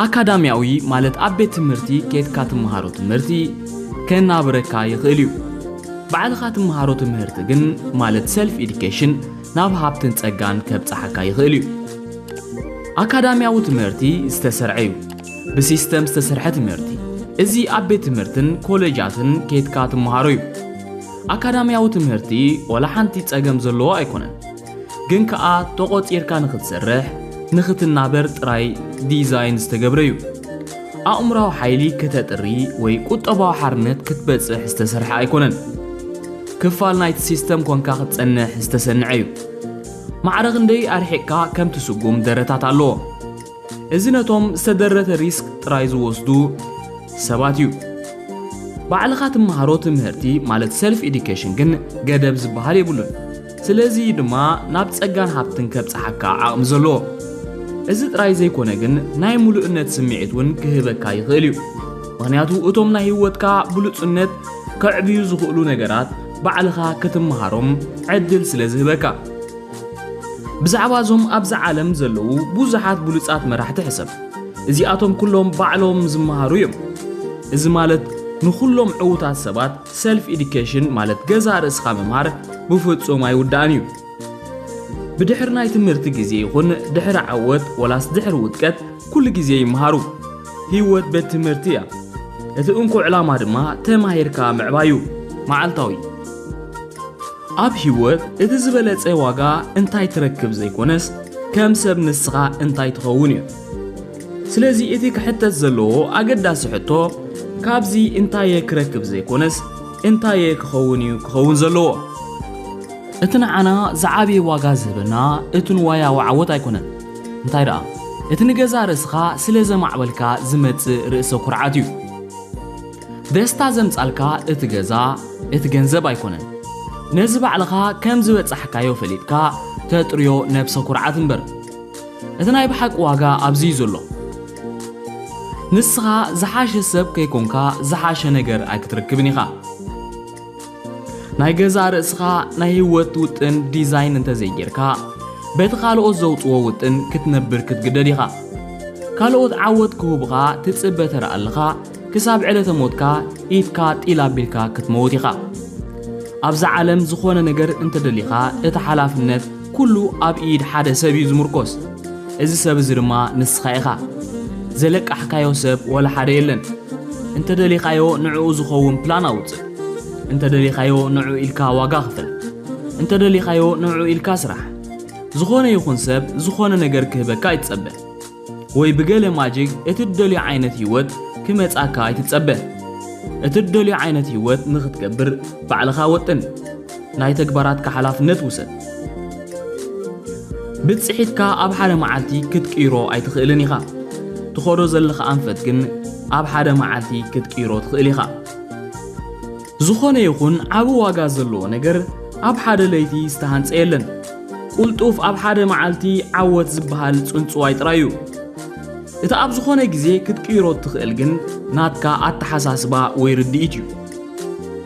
ኣካዳሚያዊ ማለት ኣብ ቤት ትምህርቲ ኬድካ ትመሃሮ ትምህርቲ ከናብረካ ይኽእል እዩ። ባዕልኻ ትመሃሮ ትምህርቲ ግን ማለት ሰልፍ ኤዱኬሽን ናብ ሃብትን ጸጋን ከብጽሓካ ይኽእል እዩ። ኣካዳሚያዊ ትምህርቲ ዝተሰርዐ እዩ። ብሲስተም ዝተሰርሐ ትምህርቲ። እዚ ኣብ ቤት ትምህርትን ኮሌጃትን ኬድካ ትመሃሮ እዩ። ኣካዳሚያዊ ትምህርቲ ወላ ሓንቲ ጸገም ዘለዎ ኣይኮነን። ግን ከኣ ተቖጺርካ ንኽትሰርሕ፣ ንኽትናበር ጥራይ ዲዛይን ዝተገብረ እዩ። ኣእምራዊ ሓይሊ ከተጥሪ ወይ ቁጠባዊ ሓርነት ክትበጽሕ ዝተሰርሐ ኣይኮነን። ክፋል ናይቲ ሲስተም ኮንካ ክትጸንሕ ዝተሰንዐ እዩ። ማዕረ ክንደይ ኣርሒቕካ ከም ትስጉም ደረታት ኣለዎ። እዚ ነቶም ዝተደረተ ሪስክ ጥራይ ዝወስዱ ሰባት እዩ። ባዕልኻ ትመሃሮ ትምህርቲ ማለት ሰልፍ ኤዱኬሽን ግን ገደብ ዝበሃል የብሉን። ስለዚ ድማ ናብ ጸጋን ሃብትን ከብጽሓካ ዓቕሚ ዘለዎ። እዚ ጥራይ ዘይኮነ ግን ናይ ምሉእነት ስምዒት እውን ክህበካ ይኽእል እዩ። ምኽንያቱ እቶም ናይ ህይወትካ ብሉጽነት ከዕብዩ ዝኽእሉ ነገራት ባዕልኻ ክትመሃሮም ዕድል ስለ ዝህበካ። ብዛዕባ እዞም ኣብዛ ዓለም ዘለዉ ብዙሓት ብሉጻት መራሕቲ ሕሰብ። እዚኣቶም ኩሎም ባዕሎም ዝመሃሩ እዮም። እዚ ማለት ንኹሎም ዕዉታት ሰባት ሰልፍ ኤዱኬሽን ማለት ገዛ ርእስኻ ምምሃር ብፍጹም ኣይውዳእን እዩ። ብድሕሪ ናይ ትምህርቲ ግዜ ይኹን ድሕሪ ዓወት ወላስ ድሕሪ ውድቀት ኩሉ ግዜ ይመሃሩ። ህይወት ቤት ትምህርቲ እያ። እቲ እንኮ ዕላማ ድማ ተማሂርካ ምዕባዩ መዓልታዊ። ኣብ ህይወት እቲ ዝበለጸ ዋጋ እንታይ ትረክብ ዘይኮነስ ከም ሰብ ንስኻ እንታይ ትኸውን እዩ። ስለዚ እቲ ክሕተት ዘለዎ ኣገዳሲ ሕቶ ካብዚ እንታይ እየ ክረክብ ዘይኮነስ እንታይ እየ ክኸውን እዩ ክኸውን ዘለዎ። እቲ ንዓና ዝዓበየ ዋጋ ዝህበና እቲ ንዋያዊ ዓወት ኣይኮነን። እንታይ ደኣ እቲ ንገዛ ርእስኻ ስለ ዘማዕበልካ ዝመጽእ ርእሰ ኩርዓት እዩ። ደስታ ዘምጻልካ እቲ ገዛ እቲ ገንዘብ ኣይኮነን። ነዚ ባዕልኻ ከም ዝበጻሕካዮ ፈሊጥካ ተጥርዮ ነብሰ ኩርዓት እምበር። እቲ ናይ ብሓቂ ዋጋ ኣብዚ እዩ ዘሎ። ንስኻ ዝሓሸ ሰብ ከይኮንካ ዝሓሸ ነገር ኣይክትረክብን ኢኻ። ናይ ገዛ ርእስኻ ናይ ህይወት ውጥን ዲዛይን እንተዘይጌርካ በቲ ካልኦት ዘውፅዎ ውጥን ክትነብር ክትግደድ ኢኻ። ካልኦት ዓወት ክህቡኻ ትፅበ ተረኣልኻ ክሳብ ዕለተ ሞትካ ኢድካ ጢል ኣቢልካ ክትመውት ኢኻ። ኣብዛ ዓለም ዝኾነ ነገር እንተደሊኻ እቲ ሓላፍነት ኩሉ ኣብ ኢድ ሓደ ሰብ እዩ ዝምርኮስ። እዚ ሰብ እዚ ድማ ንስኻ ኢኻ። ዘለቃሕካዮ ሰብ ወላ ሓደ የለን። እንተደሊኻዮ ንዕኡ ዝኸውን ፕላን ኣውፅእ። እንተደሊኻዮ ንዕኡ ኢልካ ዋጋ ክፈል። እንተደሊኻዮ ንዕኡ ኢልካ ስራሕ። ዝኾነ ይኹን ሰብ ዝኾነ ነገር ክህበካ ኣይትጸበ። ወይ ብገለ ማጂክ እቲ ትደልዮ ዓይነት ህይወት ክመጻካ ኣይትጸበ። እቲ ትደልዮ ዓይነት ህይወት ንኽትገብር ባዕልኻ ወጥን። ናይ ተግባራትካ ሓላፍነት ውሰድ። ብጽሒትካ ኣብ ሓደ መዓልቲ ክትቅይሮ ኣይትኽእልን ኢኻ። ትኸዶ ዘለኻ ኣንፈት ግን ኣብ ሓደ መዓልቲ ክትቅይሮ ትኽእል ኢኻ። ዝኾነ ይኹን ዓቢ ዋጋ ዘለዎ ነገር ኣብ ሓደ ለይቲ ዝተሃንጸ የለን። ቁልጡፍ ኣብ ሓደ መዓልቲ ዓወት ዝበሃል ጽንጽዋይ ጥራይ እዩ። እቲ ኣብ ዝኾነ ግዜ ክትቅይሮ እትኽእል ግን ናትካ ኣተሓሳስባ ወይ ርድኢት እዩ።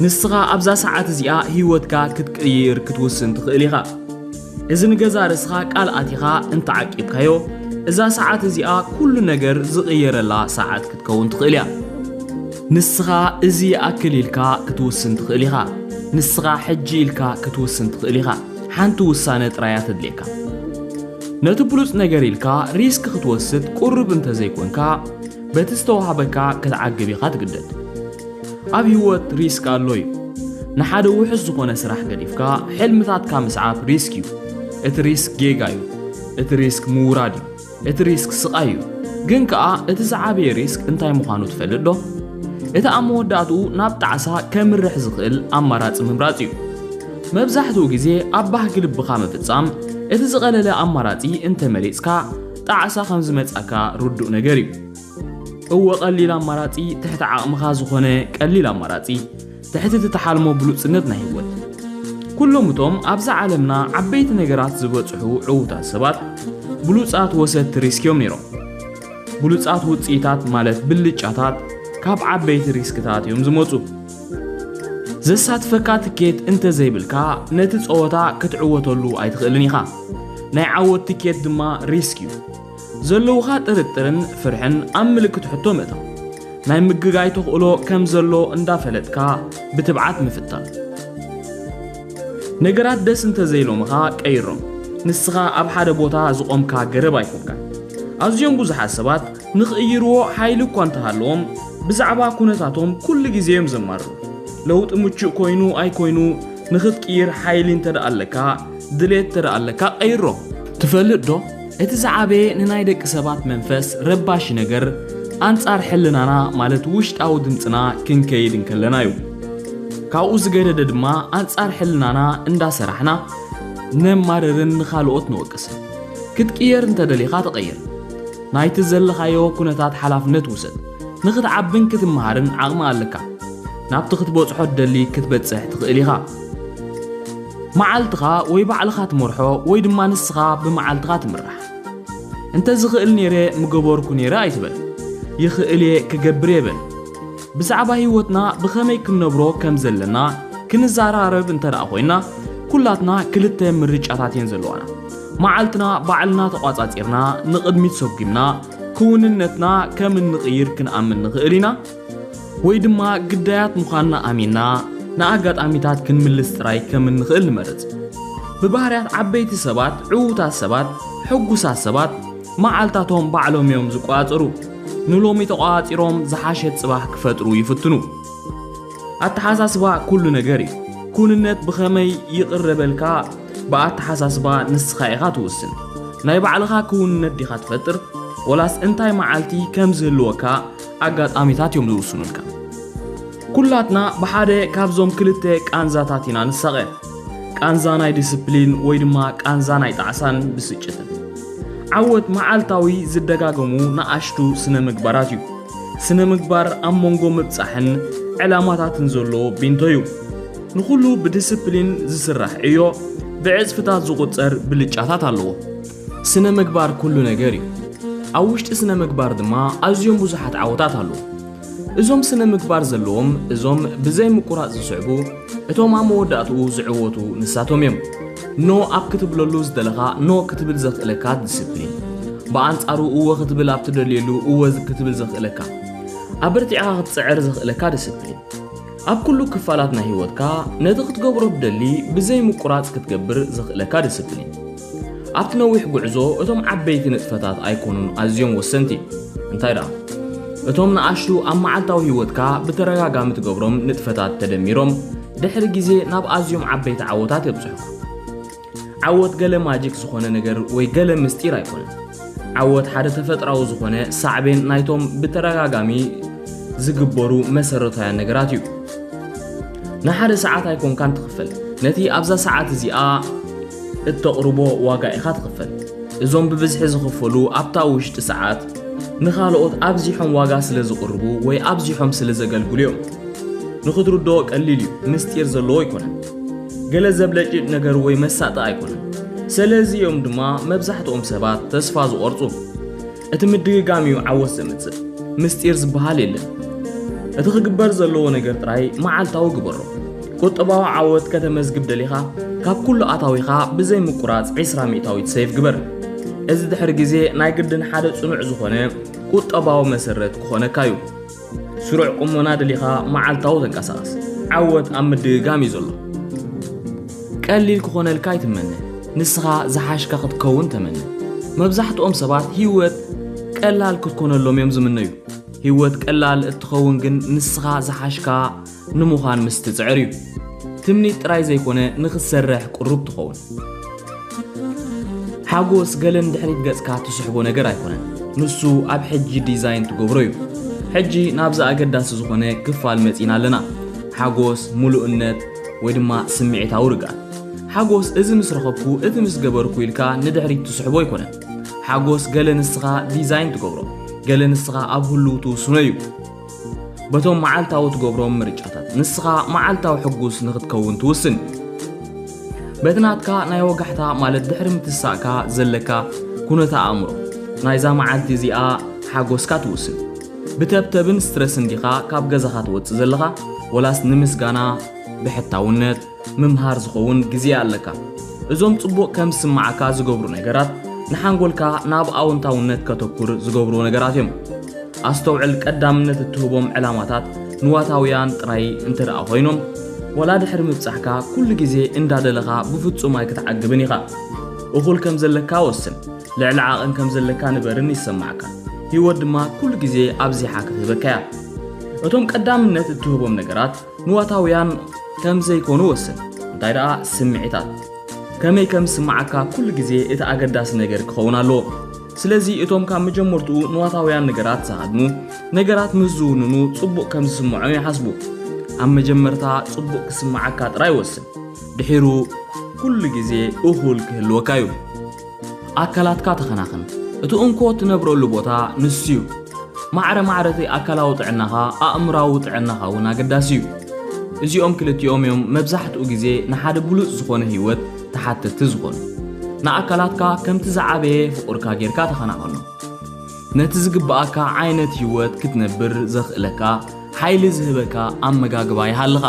ንስኻ ኣብዛ ሰዓት እዚኣ ህይወትካ ክትቅይር ክትውስን ትኽእል ኢኻ። እዚ ንገዛ ርእስኻ ቃል ኣቲኻ እንተዓቂብካዮ፣ እዛ ሰዓት እዚኣ ኩሉ ነገር ዝቕየረላ ሰዓት ክትከውን ትኽእል እያ። ንስኻ እዚ ይኣክል ኢልካ ክትውስን ትኽእል ኢኻ። ንስኻ ሕጂ ኢልካ ክትውስን ትኽእል ኢኻ። ሓንቲ ውሳነ ጥራይ እያ ተድልየካ። ነቲ ብሉጽ ነገር ኢልካ ሪስክ ክትወስድ ቁሩብ እንተዘይኮንካ፣ በቲ ዝተዋህበካ ክትዓግብ ኢኻ ትግደድ። ኣብ ህይወት ሪስክ ኣሎ እዩ። ንሓደ ውሑስ ዝኾነ ስራሕ ገዲፍካ ሕልምታትካ ምስዓብ ሪስክ እዩ። እቲ ሪስክ ጌጋ እዩ። እቲ ሪስክ ምውራድ እዩ። እቲ ሪስክ ስቓይ እዩ። ግን ከኣ እቲ ዝዓበየ ሪስክ እንታይ ምዃኑ ትፈልጥ ዶ? እቲ ኣብ መወዳእትኡ ናብ ጣዕሳ ከምርሕ ዝኽእል ኣማራጺ ምምራጽ እዩ። መብዛሕትኡ ግዜ ኣብ ባህጊ ልብኻ ምፍጻም እቲ ዝቐለለ ኣማራጺ እንተመሪጽካ ጣዕሳ ከም ዝመጻካ ርዱእ ነገር እዩ። እወ ቀሊል ኣማራጺ ትሕቲ ዓቕምኻ ዝኾነ ቀሊል ኣማራጺ ትሕቲ እቲ ትሓልሞ ብሉጽነት ናይ ህይወት። ኩሎም እቶም ኣብዛ ዓለምና ዓበይቲ ነገራት ዝበጽሑ ዕዉታት ሰባት ብሉጻት ወሰድቲ ሪስክ እዮም ነይሮም። ብሉጻት ውጽኢታት ማለት ብልጫታት ካብ ዓበይቲ ሪስክታት እዮም ዝመጹ። ዘሳትፈካ ትኬት እንተዘይብልካ ነቲ ጸወታ ክትዕወተሉ ኣይትኽእልን ኢኻ። ናይ ዓወት ትኬት ድማ ሪስክ እዩ። ዘለውኻ ጥርጥርን ፍርሕን ኣብ ምልክት ሕቶ ምእታው። ናይ ምግጋይ ተኽእሎ ከም ዘሎ እንዳፈለጥካ ብትብዓት ምፍታን። ነገራት ደስ እንተዘይሎምኻ ቀይሮም። ንስኻ ኣብ ሓደ ቦታ ዝቖምካ ገረብ ኣይኮንካን። ኣዝዮም ብዙሓት ሰባት ንኽእይርዎ ሓይሊ እኳ እንተሃለዎም፣ ብዛዕባ ኩነታቶም ኩሉ ግዜ እዮም ዘማርሩ። ለውጢ ምቹእ ኮይኑ ኣይኮይኑ ንኽትቅይር ሓይሊ እንተ ደኣ ኣለካ፣ ድሌት እንተ ደኣ ኣለካ ቀይሮ። ትፈልጥ ዶ? እቲ ዝዓበየ ንናይ ደቂ ሰባት መንፈስ ረባሺ ነገር ኣንጻር ሕልናና ማለት ውሽጣዊ ድምጽና ክንከይድ እንከለና እዩ። ካብኡ ዝገደደ ድማ ኣንጻር ሕልናና እንዳሰራሕና ነማርርን ንኻልኦት ንወቅስን። ክትቅየር እንተደሊኻ ተቐየር። ናይቲ ዘለኻዮ ኩነታት ሓላፍነት ውሰድ። ንኽትዓብን ክትመሃርን ዓቕሚ ኣለካ። ናብቲ ክትበጽሖ ትደሊ ክትበጽሕ ትኽእል ኢኻ። መዓልትኻ ወይ ባዕልኻ ትመርሖ ወይ ድማ ንስኻ ብመዓልትኻ ትምራሕ። እንተ ዝኽእል ነይረ ምገበርኩ ነይረ ኣይትበል። ይኽእል እየ ክገብር እየ በል። ብዛዕባ ህይወትና ብኸመይ ክንነብሮ ከም ዘለና ክንዘራረብ እንተ ደኣ ኮይና፣ ኩላትና ክልተ ምርጫታት እየን ዘለዋና። መዓልትና ባዕልና ተቋጻጺርና ንቕድሚት ሰጒምና ክውንነትና ከም እንቕይር ክንኣምን ንኽእል ኢና፣ ወይ ድማ ግዳያት ምዃንና ኣሚንና ንኣጋጣሚታት ክንምልስ ጥራይ ከም እንኽእል ንመርጽ። ብባህርያት ዓበይቲ ሰባት፣ ዕዉታት ሰባት፣ ሕጉሳት ሰባት መዓልታቶም ባዕሎም እዮም ዝቋጽሩ። ንሎሚ ተቋጺሮም ዝሓሸት ጽባሕ ክፈጥሩ ይፍትኑ። ኣተሓሳስባ ኩሉ ነገር እዩ። ኩንነት ብኸመይ ይቕረበልካ ብኣተሓሳስባ ንስኻ ኢኻ ትውስን። ናይ ባዕልኻ ክውንነት ዲኻ ትፈጥር ወላስ እንታይ መዓልቲ ከም ዝህልወካ ኣጋጣሚታት እዮም ዝውስኑልካ። ኩላትና ብሓደ ካብዞም ክልተ ቃንዛታት ኢና ንሳቐ። ቃንዛ ናይ ዲስፕሊን ወይ ድማ ቃንዛ ናይ ጣዕሳን ብስጭትን። ዓወት መዓልታዊ ዝደጋገሙ ንኣሽቱ ስነ ምግባራት እዩ። ስነ ምግባር ኣብ መንጎ ምብጻሕን ዕላማታትን ዘሎ ቢንቶ እዩ። ንኹሉ ብዲስፕሊን ዝስራሕ ዕዮ ብዕጽፍታት ዝቑጸር ብልጫታት ኣለዎ። ስነ ምግባር ኩሉ ነገር እዩ። ኣብ ውሽጢ ስነ ምግባር ድማ ኣዝዮም ብዙሓት ዓወታት ኣለዉ። እዞም ስነ ምግባር ዘለዎም፣ እዞም ብዘይ ምቁራጽ ዝስዕቡ፣ እቶም ኣብ መወዳእትኡ ዝዕወቱ ንሳቶም እዮም። ኖ ኣብ ክትብለሉ ዝደለኻ ኖ ክትብል ዘኽእለካ ዲስፕሊን። ብኣንጻሩ እወ ክትብል ኣብ ትደልየሉ እወ ክትብል ዘኽእለካ። ኣበርቲዕኻ ክትጽዕር ዘኽእለካ ዲስፕሊን። ኣብ ኩሉ ክፋላት ናይ ህይወትካ ነቲ ክትገብሮ ትደሊ ብዘይ ምቁራጽ ክትገብር ዘኽእለካ ዲስፕሊን። ኣብቲ ነዊሕ ጉዕዞ እቶም ዓበይቲ ንጥፈታት ኣይኮኑን ኣዝዮም ወሰንቲ። እንታይ ደኣ? እቶም ንኣሽቱ ኣብ መዓልታዊ ህይወትካ ብተደጋጋሚ ትገብሮም ንጥፈታት ተደሚሮም ድሕሪ ግዜ ናብ ኣዝዮም ዓበይቲ ዓወታት የብጽሑካ። ዓወት ገለ ማጂክ ዝኾነ ነገር ወይ ገለ ምስጢር ኣይኮነን። ዓወት ሓደ ተፈጥራዊ ዝኾነ ሳዕቤን ናይቶም ብተደጋጋሚ ዝግበሩ መሰረታውያን ነገራት እዩ። ንሓደ ሰዓት ኣይኮንካን ትኽፈል። ነቲ ኣብዛ ሰዓት እዚኣ እተቕርቦ ዋጋ ኢኻ ትኽፈል። እዞም ብብዝሒ ዝኽፈሉ ኣብታ ውሽጢ ሰዓት ንኻልኦት ኣብዚሖም ዋጋ ስለ ዝቕርቡ ወይ ኣብዚሖም ስለ ዘገልግሉ እዮም። ንኽትርድኦ ቀሊል እዩ፣ ምስጢር ዘለዎ ኣይኮነን። ገለ ዘብለጭልጭ ነገር ወይ መሳጢ ኣይኮነን። ስለዚ እዮም ድማ መብዛሕትኦም ሰባት ተስፋ ዝቖርጹ። እቲ ምድግጋም እዩ ዓወት ዘምጽእ። ምስጢር ዝበሃል የለን። እቲ ክግበር ዘለዎ ነገር ጥራይ መዓልታዊ ግበሮ። ቁጠባዊ ዓወት ከተመዝግብ ደሊኻ፣ ካብ ኩሉ ኣታዊኻ ብዘይ ምቁራጽ ዕስራ ሚእታዊት ሴቭ ግበር። እዚ ድሕሪ ግዜ ናይ ግድን ሓደ ጽኑዕ ዝኾነ ቁጠባዊ መሰረት ክኾነካ እዩ። ስሩዕ ቁመና ደሊኻ መዓልታዊ ተንቀሳቐስ። ዓወት ኣብ ምድግጋም እዩ ዘሎ። ቀሊል ክኾነልካ ኣይትመነ። ንስኻ ዝሓሽካ ክትከውን ተመነ። መብዛሕትኦም ሰባት ህይወት ቀላል ክትኮነሎም እዮም ዝምነዩ። ህይወት ቀላል እትኸውን ግን ንስኻ ዝሓሽካ ንምዃን ምስ ትጽዕር እዩ። ትምኒት ጥራይ ዘይኮነ ንኽትሰርሕ ቅሩብ ትኸውን። ሓጎስ ገለ ንድሕሪት ገጽካ ትስሕቦ ነገር ኣይኮነን። ንሱ ኣብ ሕጂ ዲዛይን ትገብሮ እዩ። ሕጂ ናብዚ ኣገዳሲ ዝኾነ ክፋል መጺና ኣለና። ሓጎስ፣ ምሉእነት ወይ ድማ ስምዒታዊ ርግኣት። ሓጎስ እዚ ምስ ረኸብኩ፣ እቲ ምስ ገበርኩ ኢልካ ንድሕሪት ትስሕቦ ኣይኮነን። ሓጎስ ገለ ንስኻ ዲዛይን ትገብሮ፣ ገለ ንስኻ ኣብ ህሉው ትውስኖ እዩ። በቶም መዓልታዊ ትገብሮም ምርጫታት ንስኻ መዓልታዊ ሕጉስ ንኽትከውን ትውስን። በቲ ናትካ ናይ ወጋሕታ ማለት ድሕሪ ምትሳእካ ዘለካ ኩነተ ኣእምሮ ናይዛ መዓልቲ እዚኣ ሓጎስካ ትውስን። ብተብተብን ስትረስን ዲኻ ካብ ገዛኻ ትወጽእ ዘለኻ ወላስ ንምስጋና፣ ብሕታውነት፣ ምምሃር ዝኸውን ግዜ ኣለካ? እዞም ጽቡቕ ከም ዝስምዓካ ዝገብሩ ነገራት ንሓንጎልካ ናብ ኣወንታውነት ከተኩር ዝገብርዎ ነገራት እዮም። ኣስተውዕል፣ ቀዳምነት እትህቦም ዕላማታት ንዋታውያን ጥራይ እንተ ደኣ ኮይኖም፣ ዋላ ድሕሪ ምብጻሕካ ኩሉ ግዜ እንዳደለኻ ብፍጹም ኣይክትዓግብን ኢኻ። እኹል ከም ዘለካ ወስን፣ ልዕሊ ዓቐን ከም ዘለካ ንበርን ይሰማዕካ። ህይወት ድማ ኩሉ ግዜ ኣብዚሓ ክትህበካ እያ። እቶም ቀዳምነት እትህቦም ነገራት ንዋታውያን ከም ዘይኮኑ ወስን። እንታይ ደኣ ስምዒታት ከመይ ከም ዝስምዓካ ኩሉ ግዜ እቲ ኣገዳሲ ነገር ክኸውን ኣለዎ። ስለዚ እቶም ካብ መጀመርትኡ ንዋታውያን ነገራት ዝሃድሙ፣ ነገራት ምስ ዝውንኑ ጽቡቕ ከም ዝስምዖም ይሓስቡ። ኣብ መጀመርታ ጽቡቕ ክስምዓካ ጥራይ ወስን። ድሒሩ ኩሉ ግዜ እኹል ክህልወካ እዩ። ኣካላትካ ተኸናኸን። እቲ እንኮ እትነብረሉ ቦታ ንሱ እዩ። ማዕረ ማዕረ እቲ ኣካላዊ ጥዕናኻ፣ ኣእምራዊ ጥዕናኻ እውን ኣገዳሲ እዩ። እዚኦም ክልቲኦም እዮም መብዛሕትኡ ግዜ ንሓደ ብሉጽ ዝኾነ ህይወት ተሓተትቲ ዝኾኑ። ንኣካላትካ ከምቲ ዝዓበየ ፍቑርካ ጌርካ ተኸናኸኖ። ነቲ ዝግብኣካ ዓይነት ህይወት ክትነብር ዘኽእለካ ሓይሊ ዝህበካ ኣመጋግባ ይሃልኻ።